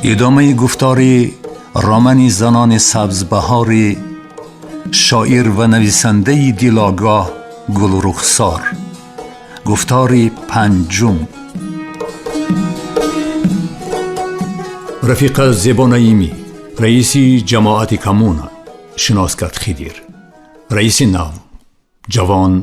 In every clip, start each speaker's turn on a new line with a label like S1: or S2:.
S1: Идомаи гуфтори романи занони сабзбаҳори шоир ва нависандаи дилогоҳ Гулрухсор. Гуфтори панҷум. Рафиқа Зебо Наимӣ, раиси ҷамоати коммуна, шинос кард Хидир. Раиси нав, ҷавон,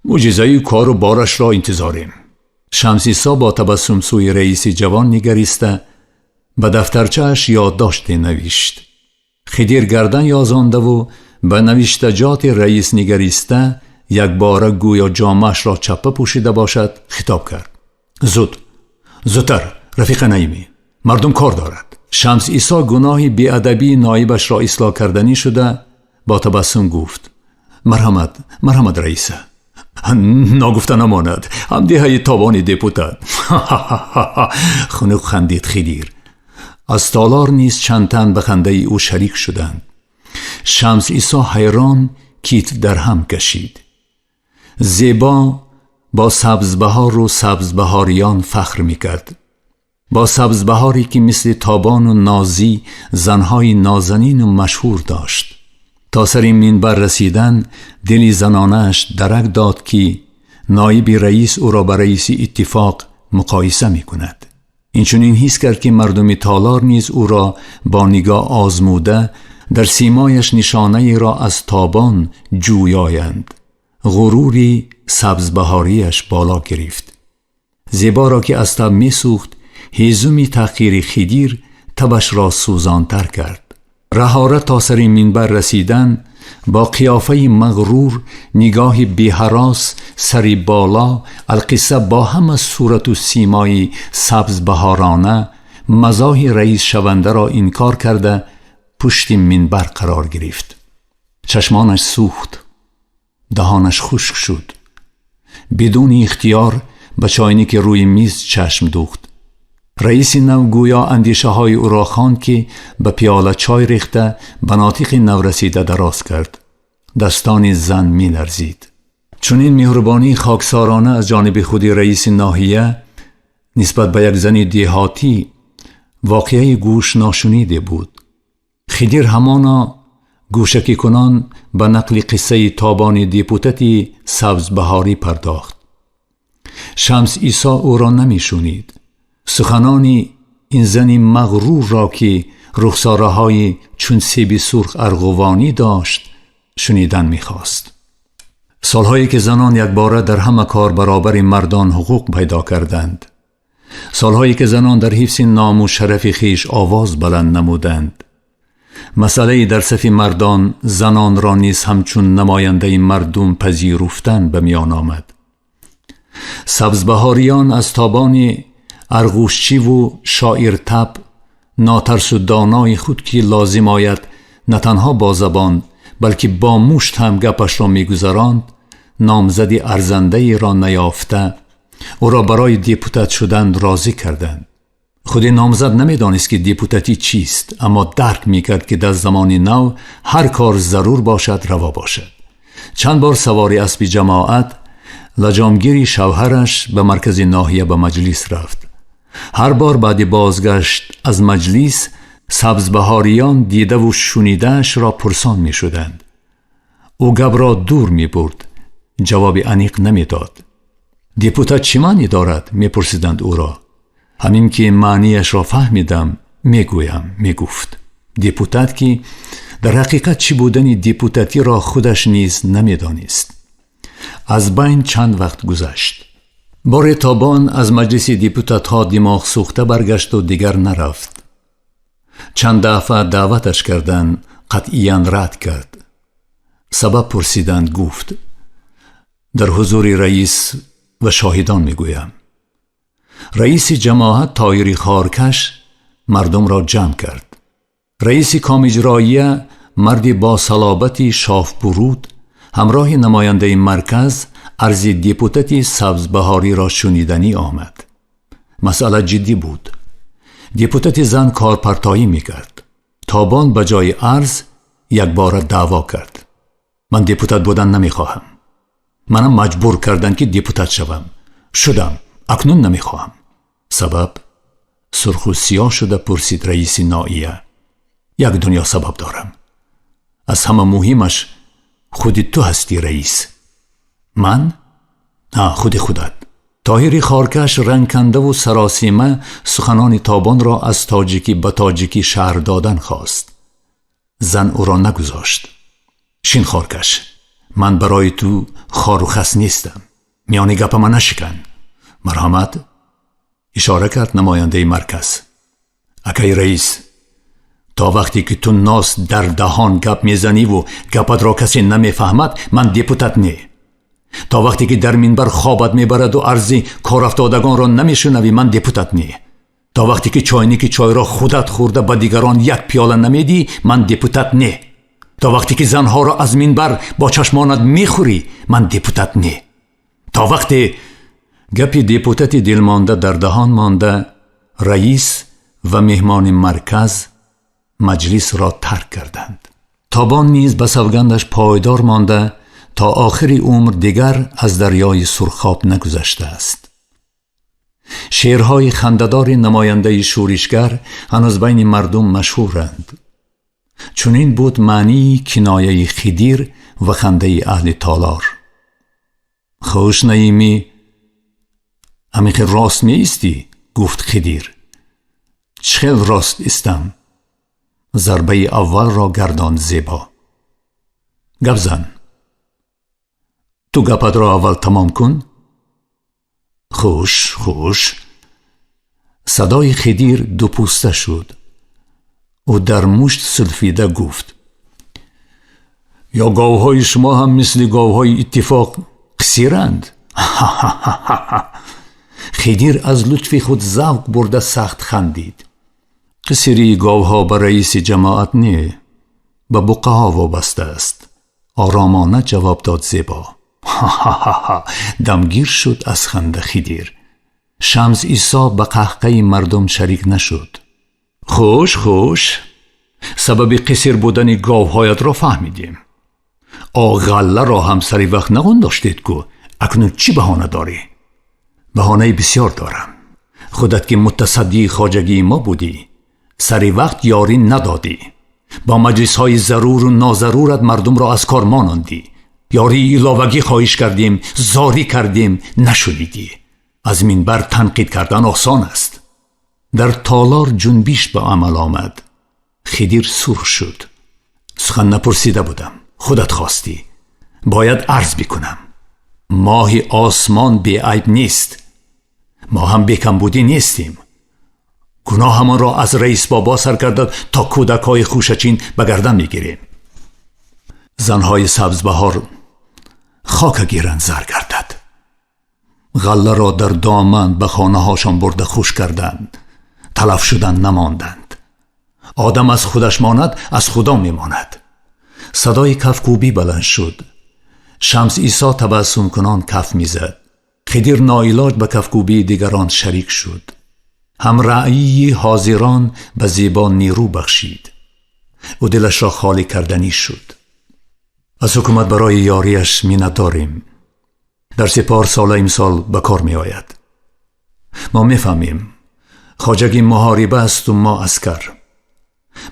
S1: мӯъҷизаи кору борашро интизорем. Шамсисо бо табассум сӯи раиси ҷавон нигариста ба дафтарчааш ёддоште навишт. Хидир гардан ёзондаву ба навиштаҷоти раис нигариста якбора гӯё ҷомаашро чаппа пӯшида бошад хитоб кард: зуд, зудтар, рафиқа Наимӣ, мардум кор дорад. Шамс Исо гуноҳи беадабии ноибашро ислоҳ карданӣ шуда бо табассум гуфт: марҳамат, марҳамат, раиса. Ногуфта намонад, ҳамдеҳаи Тобони депутат. Хунук хандид Хидир. Аз толор низ чанд тан ба хандаи ӯ шарик шуданд. Шамс Исо ҳайрон китф дар ҳам кашид. Зебо бо сабзбаҳору сабзбаҳориён фахр мекард, бо сабзбаҳоре ки мисли Тобону Нозӣ занҳои нозанину машҳур дошт. То сари минбар расидан дили занонааш дарак дод, ки ноиби раис ӯро ба раиси иттифоқ муқоиса мекунад. Инчунин ҳис кард, ки мардуми толор низ ӯро бо нигоҳ озмуда дар симояш нишонаеро аз Тобон ҷӯёянд. Ғурури сабзбаҳориаш боло гирифт. Зеборо ки аз таб месӯхт, ҳезуми таҳқири Хидир табашро сӯзонтар кард. Раҳора то сари минбар расидан бо қиёфаи мағрур, нигоҳи беҳарос, сари боло, алқисса бо ҳама сурату симои сабзбаҳорона мазоҳи раисшавандаро инкор карда пушти минбар қарор гирифт. Чашмонаш сӯхт, даҳонаш хушк шуд. Бидуни ихтиёр ба чойники рӯи миз чашм дӯхт. Раиси нав гӯё андешаҳои ӯро хонд, ки ба пиёла чой рехта ба нотиқи наврасида дароз кард. Дастони зан меларзид. Чунин меҳрубонии хоксорона аз ҷониби худи раиси ноҳия нисбат ба як зани деҳотӣ воқеаи гӯшношуниде буд. Хидир ҳамоно гӯшакикунон ба нақли қиссаи Тобони депутати сабзбаҳорӣ пардохт. Шамс Исо ӯро намешунид. Суханони ин зани мағрурро, ки рухсораҳои чун себи сурх арғувонӣ дошт, шунидан мехост. Солҳое ки занон якбора дар ҳама кор баробари мардон ҳуқуқ пайдо карданд, солҳое ки занон дар ҳифзи ному шарафи хеш овоз баланд намуданд, масъалаи дар сафи мардон занонро низ ҳамчун намояндаи мардум пазируфтан ба миён омад. Сабзбаҳориён аз Тобони арғушчиву шоиртаб, нотарсу донои худ, ки лозим ояд на танҳо бо забон, балки бо мушт ҳам гапашро мегузаронд, номзади арзандаеро наёфта ӯро барои депутат шудан розӣ карданд. Худи номзад намедонист, ки депутатӣ чист, аммо дарк мекард, ки дар замони нав ҳар кор зарур бошад, раво бошад. Чанд бор савори аспи ҷамоат, лаҷомгири шавҳараш ба маркази ноҳия ба маҷлис рафт. Ҳар бор баъди бозгашт аз маҷлис сабзбаҳориён дидаву шунидаашро пурсон мешуданд. Ӯ гапро дур мебурд, ҷавоби аниқ намедод. Депутат чӣ маънӣ дорад? Мепурсиданд ӯро. Ҳамин ки маънияшро фаҳмидам, мегӯям, мегуфт. Депутат, ки дар ҳақиқат чӣ будани депутатиро худаш низ намедонист. Аз байн чанд вақт гузашт. Боре Тобон аз маҷлиси депутатҳо димоғ сӯхта баргашту дигар нарафт. Чанд дафъа даъваташ карданд, қатъиян рад кард. Сабаб пурсиданд, гуфт: дар ҳузури раис ва шоҳидон мегӯям. Раиси ҷамоат Тоири хоркаш мардумро ҷамъ кард. Раиси комиҷроия, марди бо салобати шофбуруд, ҳамроҳи намояндаи марказ арзи депутати сабзбаҳориро шуниданӣ омад. Масъала ҷиддӣ буд. Депутати зан корпартоӣ мекард. Тобон ба ҷои арз якбора даъво кард: ман депутат будан намехоҳам, манам маҷбур карданд, ки депутат шавам, шудам, акнун намехоҳам. Сабаб? Сурху сиёҳ шуда пурсид раиси ноия. Як дунё сабаб дорам. Аз ҳама муҳимаш худи ту ҳастӣ, раис. Ман? Ҳа, худи худат. Тоҳири хоркаш рангкандаву саросима суханони Тобонро аз тоҷикӣ ба тоҷикӣ шарҳ додан хост. Зан ӯро нагузошт. Шин, хоркаш, ман барои ту хору хас нестам. Миёни гапама нашикан. Марҳамат, ишора кард намояндаи марказ. Акаи раис, то вақте ки ту нос дар даҳон гап мезаниву гапатро касе намефаҳмад, ман депутат не. То вақте ки дар минбар хобат мебараду арзи корафтодагонро намешунавӣ, ман депутат не. То вақте ки чойники чойро худат хӯрда, ба дигарон як пиёла намедиҳӣ, ман депутат не. То вақте ки занҳоро аз минбар бо чашмонат мехӯрӣ, ман депутат не. То вақте гапи депутати дилмонда дар даҳон монда, раис ва меҳмони марказ маҷлисро тарк карданд. Тобон низ ба савгандаш пойдор монда, то охири умр дигар аз дарёи Сурхоб нагузаштааст. Шеърҳои хандадори намояндаи шӯришгар ҳанӯз байни мардум машҳуранд. Чунин буд маънии кинояи Хидир ва хандаи аҳли толор. Хуш, Наимӣ, ҳамин рост меистӣ? Гуфт Хидир. Чӣ хел рост истам? Зарбаи аввалро гардонд Зебо. Гап зан. Ту гапатро аввал тамом кун. Хуш, хуш. Садои Хидир дупӯста шуд. Ӯ дар мушт сулфида гуфт: ё говҳои шумо ҳам мисли говҳои Иттифоқ қисиранд? Хидир аз лутфи худ завқ бурда, сахт хандид. Қисирии говҳо ба раиси ҷамоат не, ба буққаҳо вобаста аст, оромона ҷавоб дод Зебо. Дамгир шуд аз ханда Хидир. Шамс Исо ба қаҳқаи мардум шарик нашуд. Хуш, хуш, сабаби қисир будани говҳоятро фаҳмидем. Оғалларо ҳам сари вақт нағундоштед ку, акнун чӣ баҳона дорӣ? Баҳонаи бисёр дорам. Худат ки мутасаддии хоҷагии мо будӣ, сари вақт ёрӣ надодӣ. Бо маҷлисҳои заруру нозарурат мардумро аз кор монондӣ. Ёрии иловагӣ хоҳиш кардем, зорӣ кардем, нашунидӣ. Аз минбар танқид кардан осон аст. Дар толор ҷунбиш ба амал омад. Хидир сурх шуд. Сухан напурсида будам, худат хостӣ, бояд арз бикунам. Моҳи осмон беайб нест, мо ҳам бекамбудӣ нестем. Гуноҳамонро аз раис бобо сар карда то кӯдакҳои хӯшачин ба гардан мегирем. Занҳои Сабзбаҳор хока гиранд, зар гардад. Ғалларо дар доман ба хонаҳошон бурда хуш карданд, талаф шудан намонданд. Одам аз худаш монад, аз Худо мемонад. Садои кафкӯбӣ баланд шуд. Шамс Исо табассумкунон каф мезад. Хидир ноилоҷ ба кафкӯбии дигарон шарик шуд. Ҳамраъии ҳозирон ба Зебо нерӯ бахшид. Ӯ дилашро холӣ карданӣ шуд. Аз ҳукумат барои ёрияш миннатдорем. Дар сипор сола имсол ба кор меояд. Мо мефаҳмем, хоҷагӣ муҳориба асту мо аскар.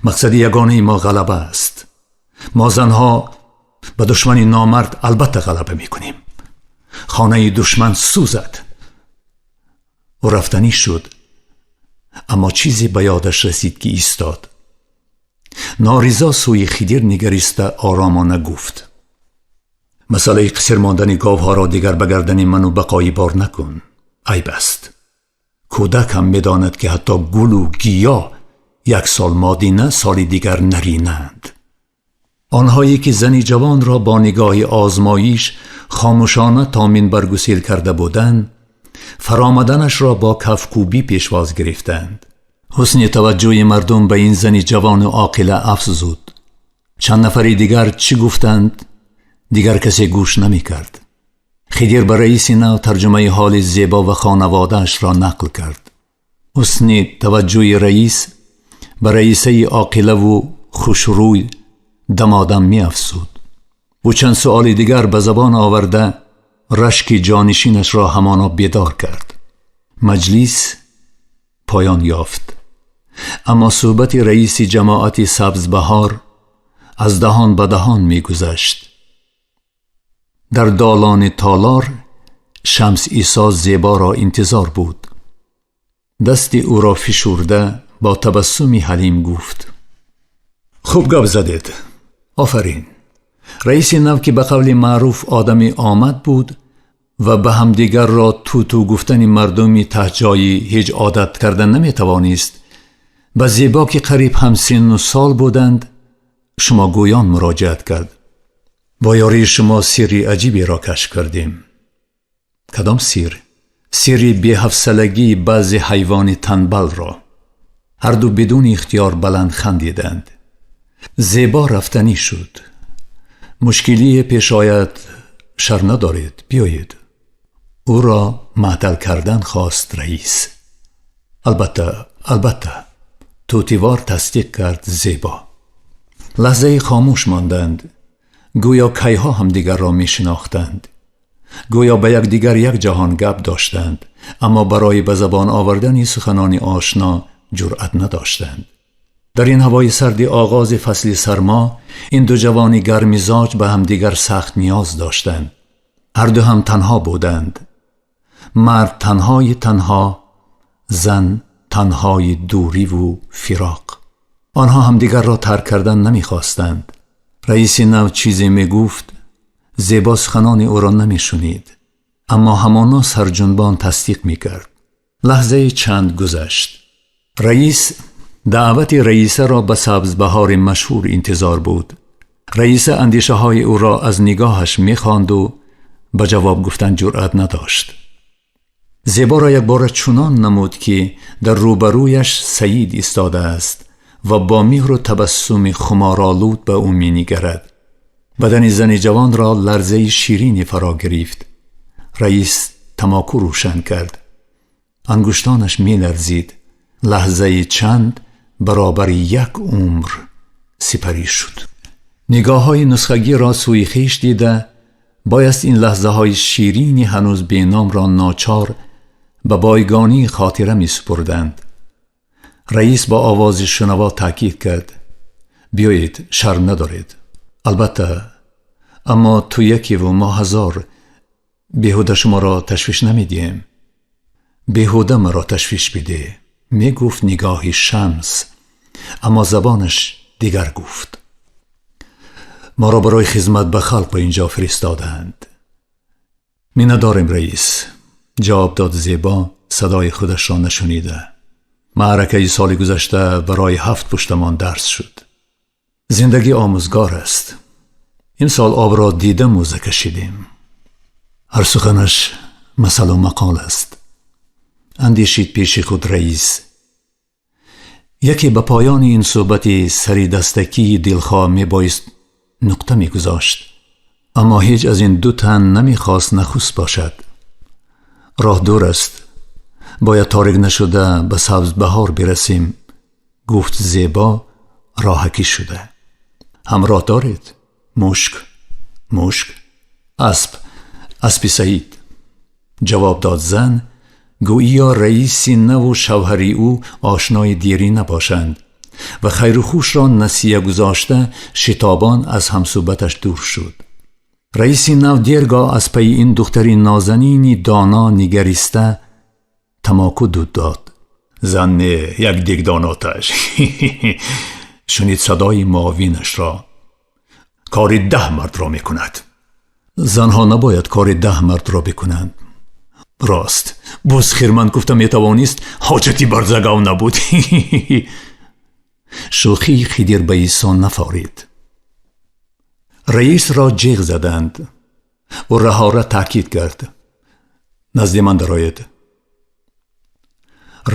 S1: Мақсади ягонаи мо ғалаба аст. Мо занҳо ба душмани номард албатта ғалаба мекунем. Хонаи душман сӯзад. Ӯ рафтанӣ шуд, аммо чизе ба ёдаш расид, ки истод. Норизо сӯи Хидир нигариста, оромона гуфт: масъалаи қисир мондани говҳоро дигар ба гардани ману Бақоӣ бор накун, айб аст. Кӯдак ҳам медонад, ки ҳатто гулу гиёҳ як сол модина, соли дигар наринаанд. Онҳое ки зани ҷавонро бо нигоҳи озмоиш хомӯшона то минбар гусел карда буданд, фаромаданашро бо кафкӯбӣ пешвоз гирифтанд. Ҳусни таваҷҷӯҳи мардум ба ин зани ҷавону оқила афзуд. Чанд нафари дигар чӣ гуфтанд, дигар касе гӯш намекард. Хидир ба раиси нав тарҷумаи ҳоли Зебо ва хонаводаашро нақл кард. Ҳусни таваҷҷӯҳи раис ба раисаи оқилаву хушрӯй дамодам меафзуд. Ӯ чанд суоли дигар ба забон оварда, рашки ҷонишинашро ҳамоно бедор кард. Маҷлис поён ёфт. Аммо суҳбати раиси ҷамоати Сабзбаҳор аз даҳон ба даҳон мегузашт. Дар долони толор Шамс Исо Зеборо интизор буд. Дасти ӯро фишурда бо табассуми ҳалим гуфт: «Хуб гап задед, офарин». Раиси нав, ки ба қавли маъруф одами омад буд ва ба ҳамдигарро туту гуфтани мардуми таҳҷоӣ ҳеҷ одат карда наметавонист, ба Зебо, ки қариб ҳамсинну сол буданд, шумогӯён муроҷиат кард: «Бо ёрии шумо сирри аҷиберо кашф кардем». «Кадом сир?» «Сирри беҳавсалагии баъзе ҳайвони танбалро». Ҳарду бидуни ихтиёр баланд хандиданд. Зебо рафтанӣ шуд. «Мушкилие пеш ояд, шар надоред, биёед», ӯро маътал кардан хост раис. «Албатта, албатта», тутивор тасдиқ кард Зебо. Лаҳзае хомӯш монданд, гӯё кайҳо ҳамдигарро мешинохтанд, гӯё ба якдигар як ҷаҳон гап доштанд, аммо барои ба забон овардани суханони ошно ҷуръат надоштанд. Дар ин ҳавои сарди оғози фасли сармо ин ду ҷавони гарммизоҷ ба ҳамдигар сахт ниёз доштанд. Ҳарду ҳам танҳо буданд. Мард танҳои танҳо, зан танҳои дуриву фироқ. Онҳо ҳамдигарро тарк кардан намехостанд. Раиси нав чизе мегуфт, Зебо суханони ӯро намешунид, аммо ҳамоно сарҷунбон тасдиқ мекард. Лаҳзаи чанд гузашт. Раис даъвати Раисаро ба Сабзбаҳори машҳур интизор буд. Раиса андешаҳои ӯро аз нигоҳаш мехонду ба ҷавоб гуфтан ҷуръат надошт. Зеборо якбора чунон намуд, ки дар рӯбарӯяш Саид истодааст ва бо меҳру табассуми хуморолуд ба ӯ менигарад. Бадани зани ҷавонро ларзаи ширине фаро гирифт. Раис тамоку рӯшан кард. Ангуштонаш меларзид. Лаҳзаи чанд баробари як умр сипарӣ шуд. Нигоҳҳои нусхагиро сӯи хеш дида, бояст ин лаҳзаҳои ширини ҳанӯз беномро ночор ба бойгонии хотира месупурданд. Раис бо овози шунаво таъкид кард: «Биёед, шарм надоред». «Албатта, аммо ту якеву мо ҳазор. Беҳуда шуморо ташвиш намедиҳем». «Беҳуда маро ташвиш бидеҳ», мегуфт нигоҳи Шамс, аммо забонаш дигар гуфт. «Моро барои хизмат ба халқ ба инҷо фиристодаанд». «Миннатдорем, раис», ҷавоб дод Зебо, садои худашро нашунида. «Маъракаи соли гузашта барои ҳафт пуштамон дарс шуд. Зиндагӣ омӯзгор аст. Имсол обро дида мӯза кашидем». Ҳар суханаш масалу мақол аст, андешид пеши худ раис. Яке ба поёни ин суҳбати саридастакии дилхоҳ мебоист нуқта мегузошт, аммо ҳеҷ аз ин ду тан намехост нахуст бошад. «Роҳ дур аст, бояд торик нашуда ба Сабзбаҳор бирасем», гуфт Зебо роҳакӣ шуда. «Ҳамроҳ доред?» «Мушк, мушк, асп, аспи Саид», ҷавоб дод зан, гӯё раиси наву шавҳари ӯ ошнои дерӣ набошанд, ва хайру хушро насия гузошта, шитобон аз ҳамсӯҳбаташ дур шуд. Раиси нав дергоҳ аз пайи ин духтари нозанини доно нигариста тамоку дуд дод. «Зан не, як дегдон оташ», шунид садои муовинашро. «Кори 10 мардро мекунад». «Занҳо набояд кори 10 мардро бикунанд». «Рост, боз хирман гуфта метавонист, ҳоҷати барзагав набуд». Шӯхии Хидир ба Исо нафорид. Раисро ҷеғ заданд. Ӯ раҳора таъкид кард: «Назди ман дароед».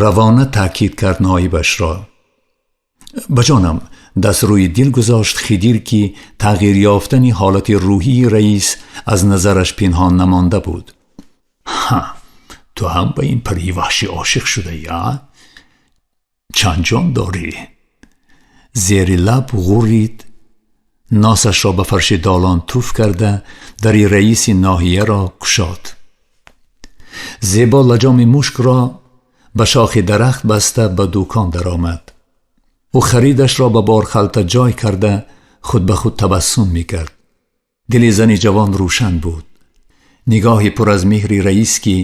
S1: Равона таъкид кард ноибашро. «Ба ҷонам», даст рӯи дил гузошт Хидир, ки тағйир ёфтани ҳолати рӯҳии раис аз назараш пинҳон намонда буд. «Ҳа, ту ҳам ба ин парии ваҳшӣ ошиқ шудаӣ, а? Чанд ҷон дорӣ?» Зери лаб ғуррид, носашро ба фарши долон туф карда, дари раиси ноҳияро кушод. Зебо лаҷоми мушкро Ба шохи дарахт баста ба дукон даромад. Ӯ харидашро ба борхалта ҷой карда худ ба худ табассум мекард. Дили зани ҷавон рӯшан буд. Нигоҳи пур аз меҳри раис, ки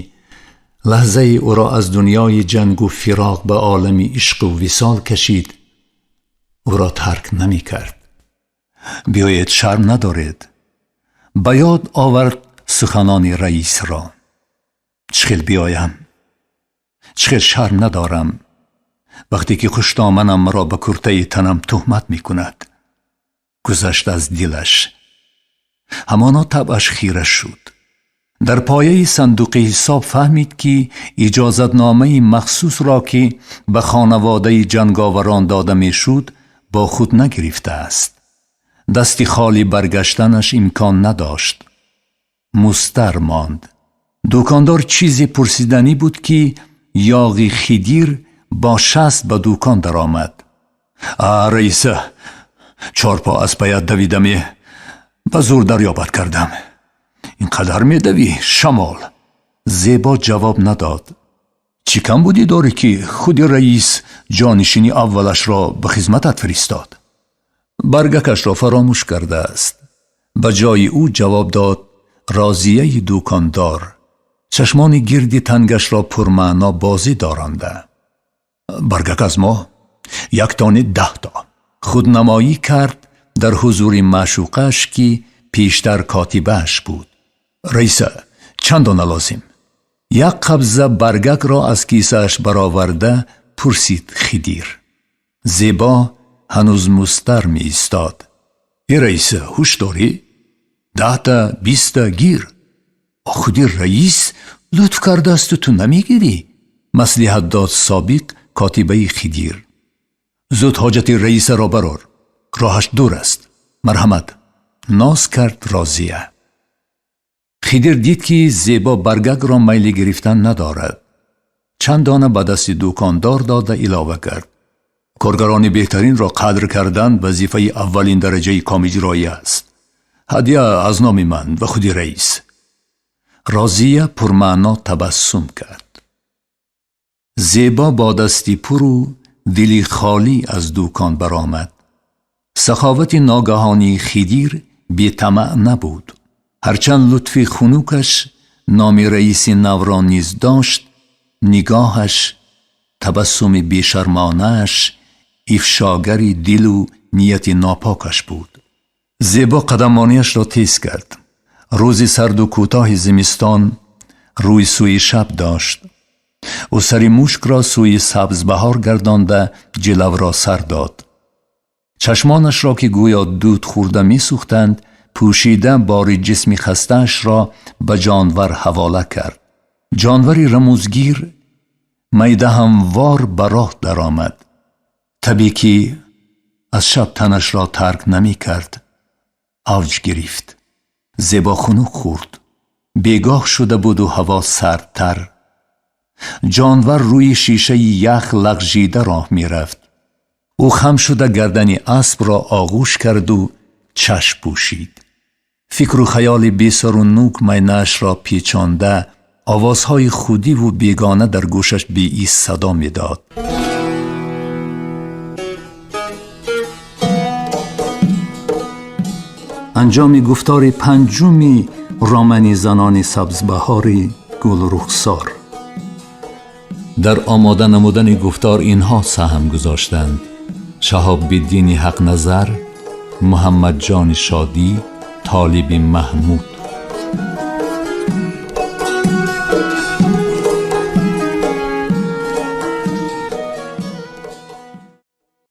S1: лаҳзаи ӯро аз дунёи ҷангу фироқ ба олами ишқу висол кашид, ӯро тарк намекард. Биёед, шарм надоред. Ба ёд овард суханони раисро. Чӣ хел биёям? Чӣ хел шарм надорам, вақте ки хуштоманам маро ба куртаи танам туҳмат мекунад? Гузашт аз дилаш. Ҳамоно табъаш хира шуд. Дар пояи сандуқи ҳисоб фаҳмид, ки иҷозатномаи махсусро, ки ба хонаводаи ҷанговарон дода мешуд, бо худ нагирифтааст. Дасти холӣ баргаштанаш имкон надошт. Мустар монд. Дукондор чизе пурсиданӣ буд, ки ёғи Хидир бо шаст ба дукон даромад. А, раиса, чорпо аз паят давидаме, ба зур дарёбат кардам. Ин қадар медавӣ, шамол? Зебо ҷавоб надод. Чӣ камбудӣ дорӣ, ки худи раис ҷонишини аввалашро ба хизматат фиристод? Баргакашро фаромӯш кардааст. Ба ҷои ӯ ҷавоб дод Розияи дукондор, чашмони гирди тангашро пурмаъно бозӣ доронда. Баргак аз мо як тони 10 то. Худнамоӣ кард дар ҳузури маъшуқаш, ки пештар котибааш буд. Раиса, чанд дона лозим? Як қабза баргакро аз кисааш бароварда пурсид Хидир. Зебо ҳанӯз мустар меистод. Э, раиса, ҳуш дорӣ? 10та, 20та гир. Худи раис лутф кардаасту ту намегирӣ, маслиҳат дод собиқ котибаи Хидир. Зуд ҳоҷати раисаро барор, роҳаш дур аст. Марҳамат, ноз кард Розия. Хидир дид, ки Зебо баргакро майли гирифтан надорад. Чанд дона ба дасти дукондор дода илова кард: коргарони беҳтаринро қадр кардан вазифаи аввалин дараҷаи комиҷроӣ аст. Ҳадя аз номи ман ва худи раис. Розия пурмаъно табассум кард. Зебо бо дасти пуру дили холӣ аз дукон баромад. Саховати ногаҳонии Хидир бетамаъ набуд. Ҳарчанд лутфи хунукаш номи раиси навро низ дошт, нигоҳаш, табассуми бешармонааш ифшогари дилу нияти нопокаш буд. Зебо қадаммониашро тез кард. Рӯзи сарду кӯтоҳи зимистон рӯй сӯи шаб дошт. Ӯ сари мушкро сӯи сабзбаҳор гардонда ҷилавро сар дод. Чашмонашро, ки гӯё дуд хӯрда месӯхтанд, пӯшида бори ҷисми хастаашро ба ҷонвар ҳавола кард. Ҷонвари рамузгир майдаҳамвор ба роҳ даромад. Табе ки аз шаб танашро тарк намекард, авҷ гирифт. Зебо хунук хӯрд. Бегоҳ шуда буду ҳаво сардтар. Ҷонвар рӯи шишаи ях лағжида роҳ мерафт. Ӯ хам шуда гардани аспро оғӯш карду чашм пӯшид. Фикру хаёли бесару нӯк майнаашро печонда, овозҳои худиву бегона дар гӯшаш беист садо медод. Анҷоми гуфтори панҷуми романи занони сабзбаҳори Гулрухсор. Дар омода намудани гуфтор инҳо саҳм гузоштанд: Шаҳобиддини Ҳақназар, Муҳаммадҷони Шодӣ, Толиби Маҳмуд.